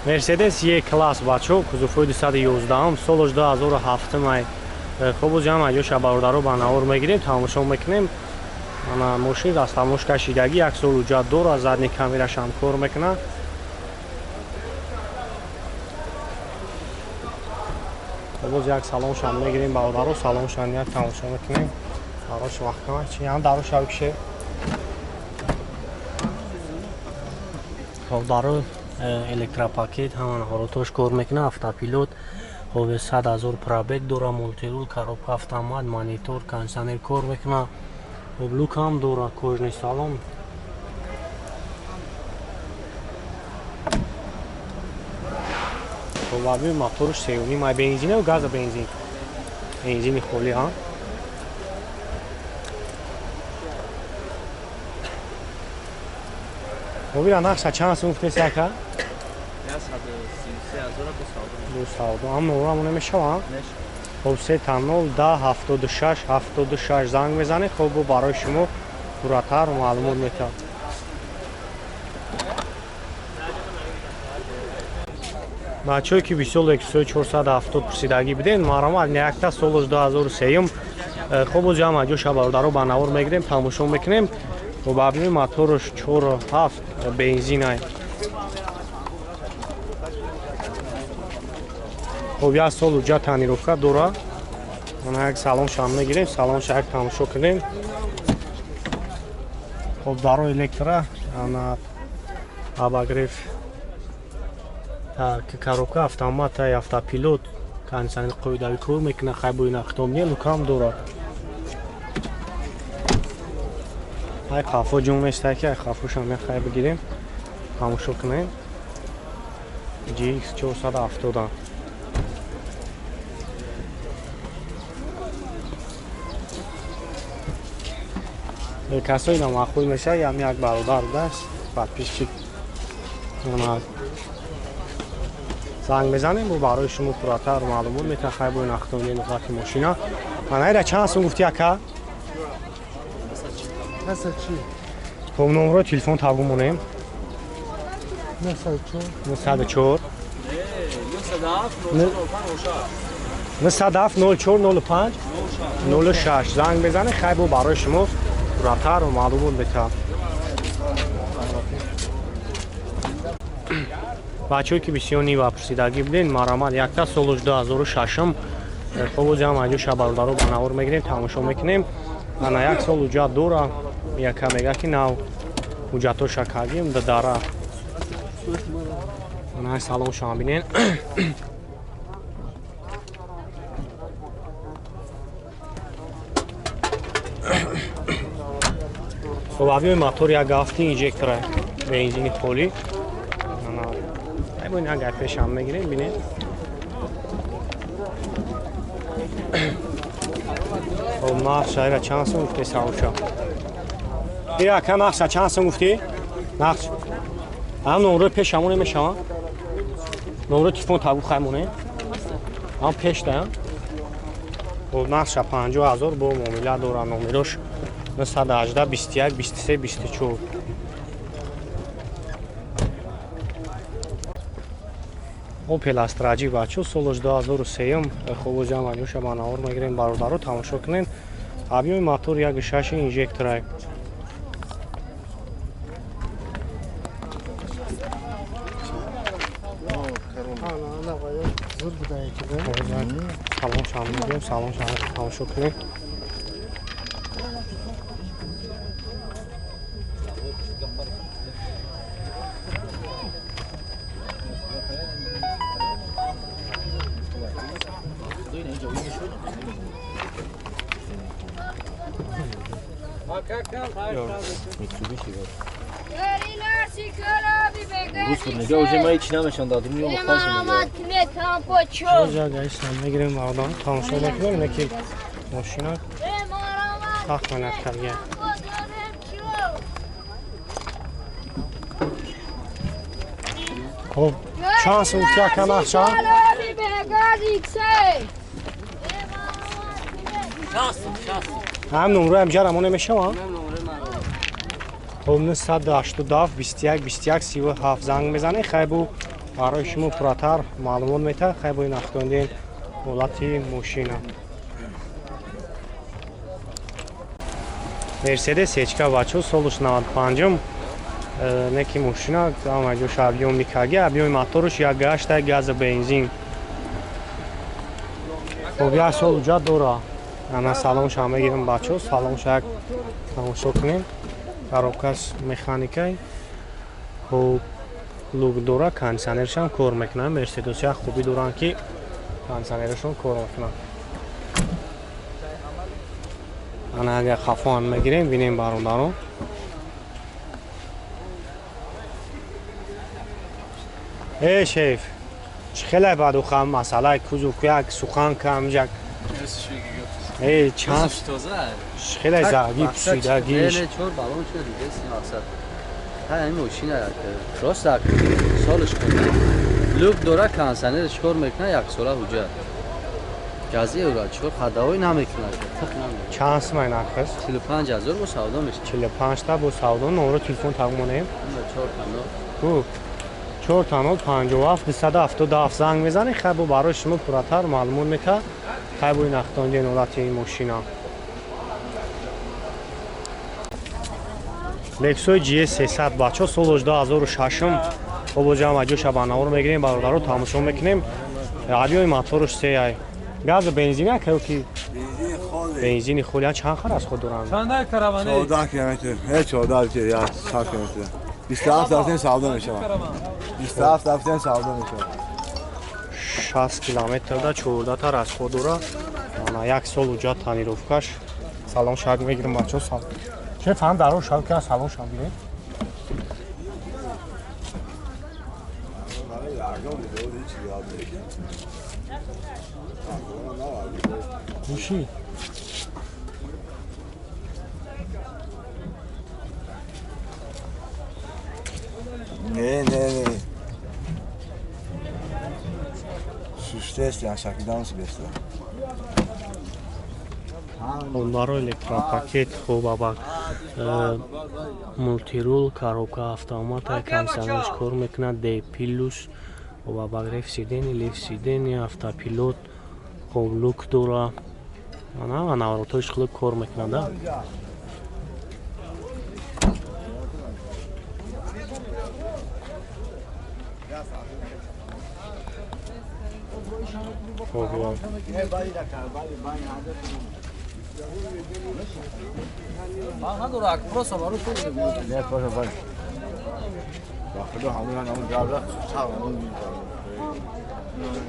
Мерседес Е класс бачо, кузовҳои 211, солаш 2007 май. Хоб, боз ҳам аҷоша бародаро ба навор мегирем, тамошо мекунем. Ана мошин растамош кашидагӣ, як сол ҳуҷҷат дорад, задний камераш ҳам кор мекунад. Боз як салоншам мегирем бародаро, салоншам як тамошо мекунем. Дарош маҳкама чи ҳам дарош авкше. Хоб, даро электропакет ҳаман ҳолатош кор мекунад, автопилот. Хоб, 100 0 пробег дора, мультирул, коробка автомат, монитор, кондиционер кор мекунад. Хоб, люк ҳам дора, кожаный салон. Хоб, аби моторш сеюним ай бензин газа бензин. Бензини холи, ҳа? Хоб, ира нақша чанд сум гуфтеси ака? 133 савдо. Ам номрамо намешава? Хоб, 3 0 10 76 76 занг мезанед, хоб, бо барои шумо пурратар маълумот метавад. Бачаҳое ки бисёр Лексусои 470 пурсидагӣ биден, маромад якта солаш 2003. Хоб, боз ҳам аҷоша бародаро ба навор мегирем, тамошо мекунем. Хоб, объёми мотораш 4,7 бензинай. Хоб, як сол ҳуҷҷат тонировка дора. Мана як салоншам мегирем, салонша як тамошо кунем. Хоб, даро электро, ана обогрев. Так, коробка автомат, автопилот, кондиционер қоидавӣ кор мекунад, хай бо ина хитом не, люкам дорад. Ай қафо ҷон нестай ки ай қафошам як хай бигирем, тамошо кунем. GX 470. Касои намаъқул мешавад, ям як бародар даст, подписчик. Ана занг мезанем, бо барои шумо пурратар маълумот метавад, хай бо ина хитом не нархи мошина. Ана ира чанд сум гуфти ака? Хоб, номрои телефон табу монем. 904 907 04 05 06 занг мезанед, хай бо барои шумо пурратар маълумот метавад. Бачаҳое ки бисёр Нива пурсидагӣ буден, марамад якта солаш 2006. Хоб, боз ҳам аҷоша бародаро ба навор мегирем, тамошо мекунем. Ана як сол ҳуҷҷат дора, яка мега ки нав ҳуҷҷатоша кардем да дара. Ана салоншам бинен. Хоб, объёми мотор як ҳафти инжектора бензини холӣ. Ана ай бо ин агар пешам мегирем, бинед. Хоб, нархша ира чанд сум гуфти савша? Ира ака нархша чанд сум гуфти? Нархш. Ам номрои пешамон мешава? Номрои телефон табу хаймоне? Ам пеш да? Хоб, нархша 50 000 бо муомила дора, номерош 918 21 23 24. Opel Astra G бачо, солаш 2003. Хоб, боз ҳам аҷоша ба навор мегирем, бародаро тамошо кунем. Объёми мотор 1,6 инжектора. Салоншам мегирем, салоншам тамошо кунем. Рус уже ма ҳеч намешан дадим ё Мегирем бародаро, тамошо мекунем, ине ки мошина сахт меҳнат кардия. Хоб, чанд сум гуфти ака нақша? Ҳам номрои ҳамҷа рамон мешава? Хоб, 987 21 21 37 занг мезанед, хай бо Барои шумо пурратар маълумот метаҳад. Хай бо ин афтондин ҳолати мошина. Мерседес СЧК бачо солуш 95-м неки мошина ама ҷош объём микаги, объёми моторуш 1.8 газ бензин. Хоб як сол уҷа дора. Ана салонша мегирем бачо, салонша як тамошо кунем. Коробкаш механикай. Хоб лук дора, кондиционершам кор мекунад. Мерседес як хубӣ доранд ки кондиционерашон кор мекунад. Ана агар хафоан мегирем, бинем бародарон. Эй шеф, чӣ хеле бадухам масъалаи кузов як сухан кам як. Эй чанд чӣ хеле заги пусидагиш. Не, чор баллон шуд дига си мақсад. Ҳа ин мошина як рост як солаш кунад. Люк дора, кондиционерш кор мекунад, як сола ҳуҷҷат. Гази ӯра чор хадавой намекунад, тиқ намекунад. Чанд сумай нархаш? 45 000 бо савдо мешавад. 45 та бо савдо. Номро телефон тагмонем. 4 тано. Ку 4 тано 57 277 занг мезанед, хай бо барои шумо пурратар маълумот метаҳад. Хай бо ин ахтонҷи ҳолати ин мошина. Лексой GS 300 бачо солош 2006-м. Хоб ҷамъ ҷоша ба навор мегирем, бародаро тамошо мекунем. Объёми моторуш 3 ай. Газ бензин як ки бензини холи чанд хар аз худ доранд? Чанд караване? 14 километр. Ҳеч 14 ки я 4 километр. 27 рафтем савдо мешавад. 27 рафтем савдо мешавад. 60 километр да 14 та расход дора. Ана як сол уҷа тонировкаш. Салон шаг мегирем бачо сал. Че фаҳм даро шав ки салон шав гирем. Гӯши. Не, не, не. Шуштест, я шакидан сбеста. Барои электропакет хуб абак мультирул, коробка автомата, кондиционерш кор мекунад, D плюс, хуб абак реф сидени, лифт сидени, автопилот, хуб люк дора. Ана наворотош хуб кор мекунад, да? Хуб Не, паша бай.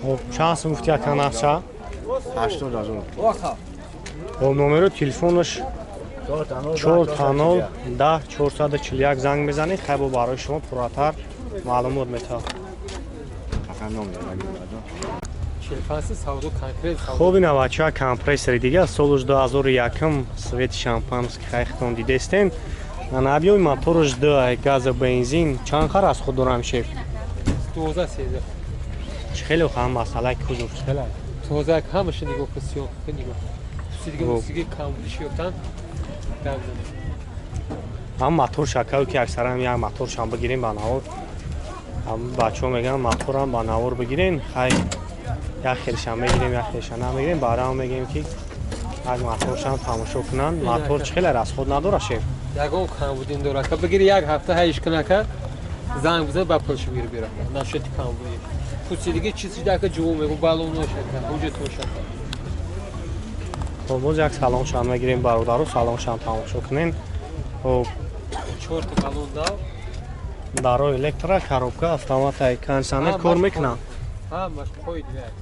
Хуб, чанд сум гуфти ака нақша? 80 000. Хуб, номеру телефонаш 4 0 10 441 занг мезанед, хай бо барои шумо пурратар маълумот метаҳад. Хуб, ина бача компрессори дига солуш 2001 свет шампанский хайхтон дидестен. Ана объёми моторуш 2 газа бензин. Чанд хар аз худ дорам шеф? 12 13. Чӣ хеле ҳам масъалаи кузов чӣ хеле? Тоза ҳамаша нигоҳ кун, сиёҳ нигоҳ. Сидига сиги камбудиши ёфтан дам занем. Ҳам мотор шакаю ки аксаран як моторшам бигирем ба навор. Ҳам бачаҳо мегӯянд моторам ба навор бигирен. Хай як хелшам мегирем, як хелша намегирем. Барам мегӯем ки як моторшам тамошо кунанд. Мотор чӣ хеле расход надора шеф? Ягон камбудин дора. Ка бигири як ҳафта ҳайш кунака занг бизан ба пулш бигир бира. Нашоти камбудин. Пусидиги чизи дака ҷуво мегу баллоно шака, ҳуҷҷато шака. Хоб боз як салоншам мегирем бародару, салоншам тамошо кунем. Хоб 4 та баллон дав. Даро электро, коробка, автомата, кондиционер кор мекунад. Ҳамаш қоид як.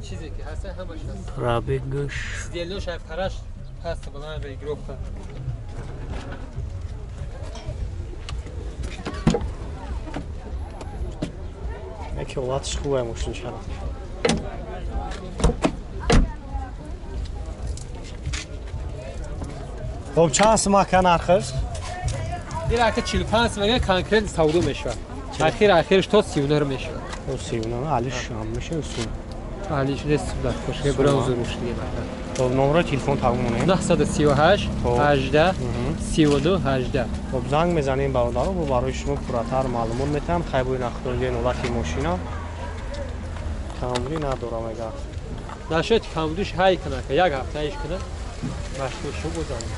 Чизе ки ҳаст ҳамаш ҳаст. Пробегаш. Сиделнош ай параш паст баланд регировка. Яке ҳолатиш хубе мошинчара. Хоб чанд сум ака нархаш? Ин ака 45 сум мегӯяд, конкрет савдо мешавад. Ахир ахирш то 39 мешавад. То 39 алиш ҳам мешавад. Алиш нест дар кошка брон зуруш диге. Хоб, номрои телефон тамонем. 938 18 32 18. Хоб, занг мезанем бародаро, бо барои шумо пурратар маълумот метаҳам. Хай, бои нахтонҷои нолати мошина камбудӣ надорам ага. Нашуд камбудиш ҳай кана, як ҳафта ҳайш кана. Машғул шу бозан.